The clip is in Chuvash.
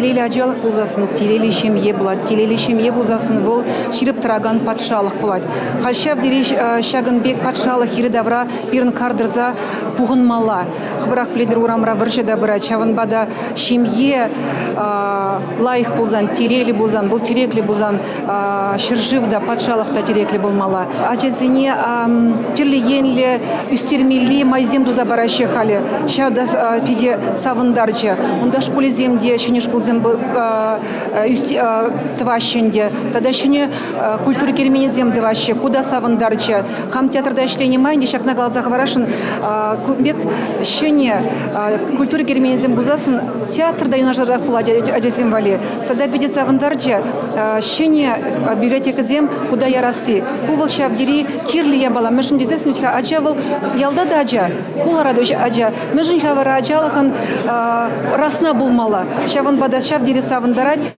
Телейлӗ ачалӑх пулсассӑн телейлӗ ҫемье пулать, телейлӗ ҫемье пулсассӑн вӑл ҫирӗп тӑракан патшалӑх пулать. Халь ҫав тери ҫакӑн пек патшалӑх йӗри-тавра пирӗн кар тӑрса пухӑнмалла. Хӑвӑрах пӗлетӗр, урамра вӑрҫӑ та пырать, ҫавӑнпа та ҫемье лайӑх пулсан, телейлӗ пулсан, вӑл тӗреклӗ пулсан ҫӗршыв та, патшалӑх та тӗреклӗ пулмалла. Ачасене тӗрлӗ енлӗ ӳстермелли майсем туса параҫҫӗ халӗ. Ҫав та питӗ савӑнтарчӗ. Унта шкулӗсем те ҫӗнӗ шкулсем тӑваҫҫӗ ӗнтӗ. Тата ҫӗнӗ культура керменӗсем тӑваҫҫӗ. Ку та савӑнтарчӗ. Хам театрта ӗҫленӗ май ӗнтӗ ҫакна каласа хӑварасшӑн, кун пек ҫӗнӗ культура керменӗсем пулсассӑн театр та юнашарах пулать ачасем валли. Тата питӗ савӑнтарчӗ ҫӗнӗ библиотекӑсем хута ярасси. Ку вӑл ҫав тери кирлӗ япала. Мӗншӗн тесессӗн ача вӑл ялта та ача, хулара та ача. Мӗншӗн-ха вара ачалӑхӑн расна пулмалла? Ҫавӑнпа та ҫав тери савӑнтарать.